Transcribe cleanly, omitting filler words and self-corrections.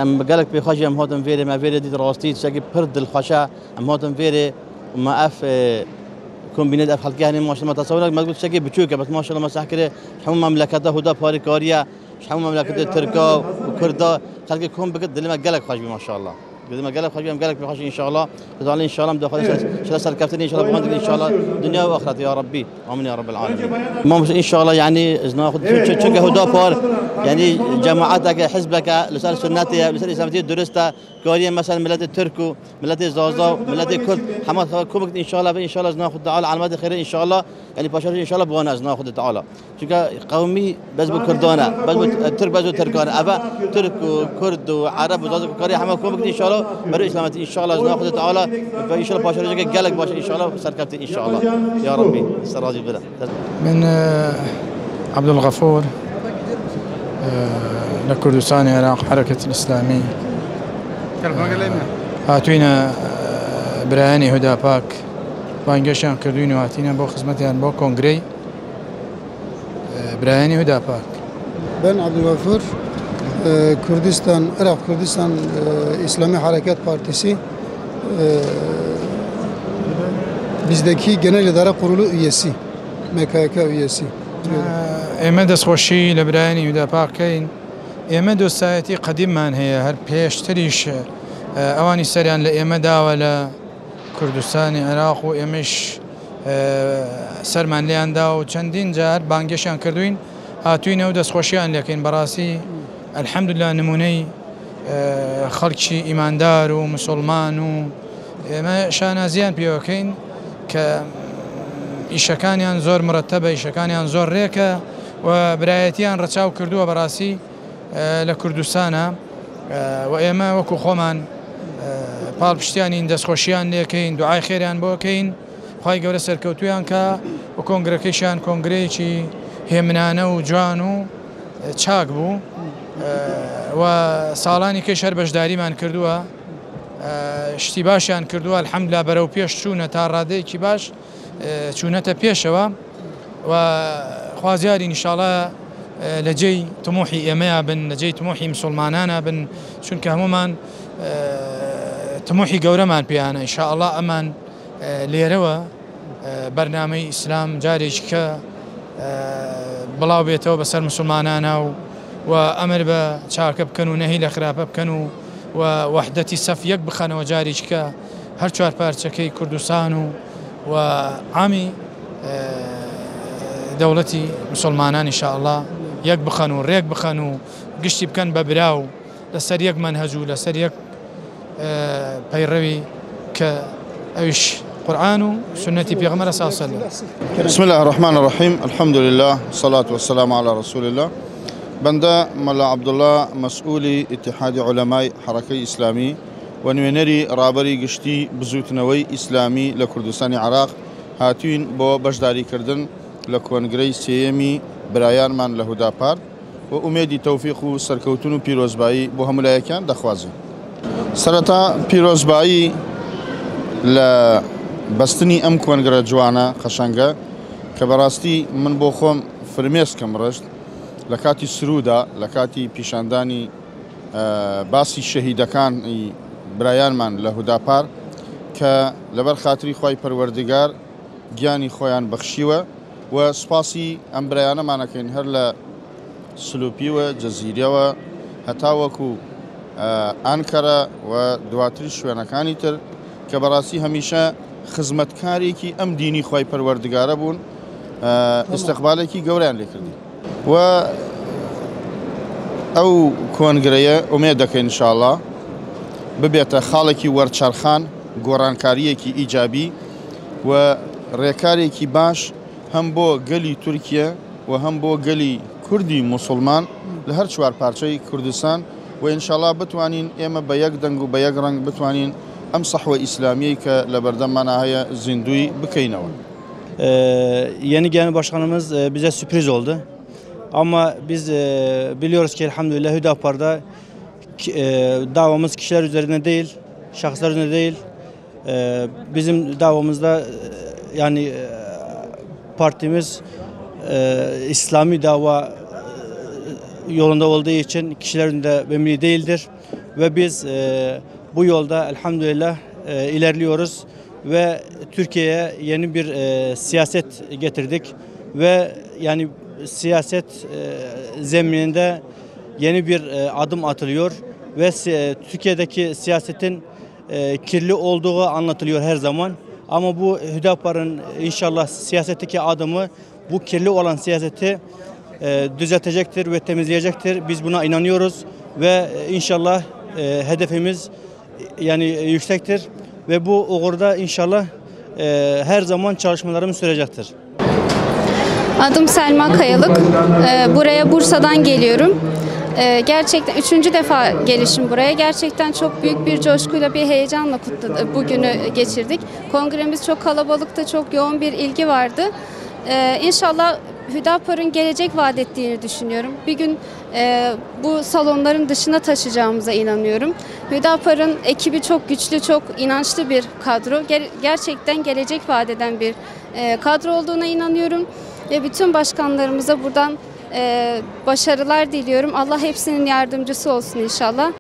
ئەم گەلەک پێ خوەش ئەم هاتم ڤێرێ مە ڤێرێ دیت ڕاستی تشتێکی پر دڵخوەشە ئەم هاتم ڤێرێ وما ئەف کۆمبینێت ئەف خەڵکی هەنێ ماشەڵڵا تەسەورەک مەگوت تشتێکی بچووکە بەس ماشەڵڵا مەسەح کرێ هەموو مەملەکەتە هودا پارێکاریە هەموو مەملەکەتە ترکا و کوردا خەڵکی کۆم بکرد دلمە گەلەک خوەش بی ماشەڵڵا دلمە گەلەک خوەش بی ئەم گەلەک پێ خوەش ئینشاءاللە دەزانن ئینشاءاللە دەخوا شە سەرکەفتن ئینشاءاللە بخوان ئینشاءاللە دنیا و ئاخرەت یا ربی آمین یا رب العالمین. ما إن شاء الله يعني ناخذ چونکە هودا پار یعنی جماعتك حزبك لسر سنتي لسر اسلامتي درسته كاريه مثلا ملت ترك و ملت زازا ملت كرد همه كومك ان شاء الله ان شاء الله ناخذ تعالى علامات خير ان شاء الله يعني باشر ان شاء الله بوانا از ناخذ تعالى چونکە قومی بەس بۆ کوردانە بەس بۆ تورک بەس بۆ تورکانە ئەڤە تورک و کورد و عەرەب و زازا کاری هەمە کۆ بکرد ئینشاءاللە بەرەو ئیسلامەتی ئینشاءاللە از ناخذ تعالی ئینشاءاللە پاشەرۆژێکە گەلەک باشە ئینشاءاللە سەرکەوتن ئینشاءاللە یا ربی سەر ڕازی برا. من عەبدولغەفور لە کوردستانی عێراق حەرەکەتی ئیسلامی هاتوینە برایانی هوداپاک بانگێشیان کردوین و هاتینە بۆ خزمەتیان بۆ کۆنگرەی برایانی هوداپاک. Ben Abdülgafur, Kürdistan, Irak Kürdistan İslami Hareket Partisi bizdeki Genel İdare Kurulu üyesi, MKYK üyesi. ئێمە دەستخۆشی لە برایانی هوداپاک کەین، ئێمە دۆستایەتی قەدیممان هەیە، هەر پێشتریش ئەوانی سەریان لە ئێمە داوە لە کوردستانی عێراق و ئێمەش سەرمان لێیان دا و چەندین جار بانگێشیان کردوین هاتوینە و دەستخۆشیان لێکەین. بەڕاستی الحەمدلله نمونەی خەڵکی ئیماندار و مسلمان و ئێمە شانازیان پێوەکەین کە ئیشەکانیان زۆر مرەتەبە، ئیشەکانیان زۆر ڕێکە و برایەتیان ڕەچاو کردووە بەڕاستی لە کوردستانە و ئێمە وەکو خۆمان پاڵپشتیانین، دەستخۆشیان لێکەین، دوعای خێریان بۆکەین، خوای گەورە سەرکەوتویان کە و کۆنگرەکەیشیان کۆنگرەیەکی هێمنانە و جوان و چاک بوو و ساڵانی کەش هەر بەشداریمان کردووە، شتی باشیان کردووە، الحەمدلله بەرەو پێش چوونە تا ڕادەیەکی باش چوونەتە پێشەوە و خوازیاری ئینشاڵڵا لە جێی تموحی ئێمەیا بن، لە جێی تموحی مسلمانانە بن، چونکە هەمومان تموحی گەورەمان پێیانە ئینشاءاللە. ئەمان لێرەوە بەرنامەی ئیسلام جارێکی کە بڵاو بێتەوە بەسەر مسلمانانە و ئەمر بە چاکە بکەن و نەهی لە خراپە بکەن و وەحدەتی سەف یەک بخەنەوە جارێکی کە هەر چوار پارچەکەی کوردستان و عامی دەوڵەتی مسلمانان ئینشاءاللە یەک بخەن و ڕێک بخەن و گشتی بکەن بە برا و لەسەر یەک مەنهەج و لەسەر یەک پەیڕەوی کە ئەویش قورئان و سوننەتی پێغەمبەر صلی الله علیه و سلم. بسم الله الرحمن الرحیم الحمد لله الصلاة والسلام علی رسول الله. بەندە مەلا عەبدوڵڵا مەسئولی ئیتیحادی عولەمای حەڕەکەی ئیسلامی و نوێنەری ڕابەری گشتی بزووتنەوەی ئیسلامی لە کوردستانی عێراق هاتوین بۆ بەشداریکردن لە کۆنگرەی سێیەمی برایانمان لە هوداپار و ئومێدی تەوفیق و سەرکەوتن و پیرۆزبایی بۆ هەموو لایەکیان دەخوازین. سەرەتا پیرۆزبایی لە بەستنی ئەم کۆنگرە جوانە قەشەنگە کە بەڕاستی من بۆ خۆم فرمێسکم ڕشت لە کاتی سرودا، لە کاتی پیشاندانی باسی شەهیدەکانی برایانمان لە هوداپار کە لەبەر خاتری خوای پەروەردگار گیانی خۆیان بەخشیوە و سوپاسی ئەم برایانەمانەکەین هەر لە سلوپی و جەزیرەوە هەتاوەکو ئانکەرە و دواتری شوێنەکانی تر کە بەڕاستی هەمیشە خزمەتکارێکی ئەم دینی خوای پەروەردگارە بوون، ئیستقبالێکی گەورەیان لێکردین و ئەو کۆنگرەیە ئومێد دەکەین ئینشاءاللە ببێتە خاڵێکی وەرچەرخان، گۆڕانکاریەکی ئیجابی و ڕێکارێکی باش هەم بۆ گەلی تورکیە و هەم بۆ گەلی کوردی موسڵمان لە هەر چوار پارچەی کوردستان و ئینشاءاللە بتوانین ئێمە بە یەک دەنگ و بە یەک ڕەنگ بتوانین ئەم سەحوە ئیسلامیەی کە لە بەردەممانە هەیە زیندووی بکەینەوە. Yeni genel başkanımız bize sürpriz oldu. Ama biz biliyoruz ki elhamdülillah Hüdapar'da davamız kişiler üzerine değil, şahıslar üzerine değil. Bizim davamızda yani partimiz İslami dava yolunda olduğu için kişilerin de önemli değildir. Ve biz e, bu yolda elhamdülillah e, ilerliyoruz ve Türkiye'ye yeni bir e, siyaset getirdik ve yani siyaset e, zemininde yeni bir e, adım atılıyor ve si- Türkiye'deki siyasetin e, kirli olduğu anlatılıyor her zaman. Ama bu Hüdapar'ın inşallah siyasetteki adımı bu kirli olan siyaseti e, düzeltecektir ve temizleyecektir. Biz buna inanıyoruz ve inşallah e, hedefimiz yani yüksektir ve bu uğurda inşallah e, her zaman çalışmalarımız sürecektir. Adım Selma Kayalık. Buraya Bursa'dan geliyorum. Gerçekten üçüncü defa gelişim buraya. Gerçekten çok büyük bir coşkuyla, bir heyecanla kutladı, bugünü geçirdik. Kongremiz çok kalabalıktı, çok yoğun bir ilgi vardı. İnşallah Hüdapar'ın gelecek vaat ettiğini düşünüyorum. Bir gün e, bu salonların dışına taşıyacağımıza inanıyorum. Hüdapar'ın ekibi çok güçlü, çok inançlı bir kadro. Gerçekten gelecek vaat eden bir e, kadro olduğuna inanıyorum. Ve bütün başkanlarımıza buradan e, başarılar diliyorum. Allah hepsinin yardımcısı olsun inşallah.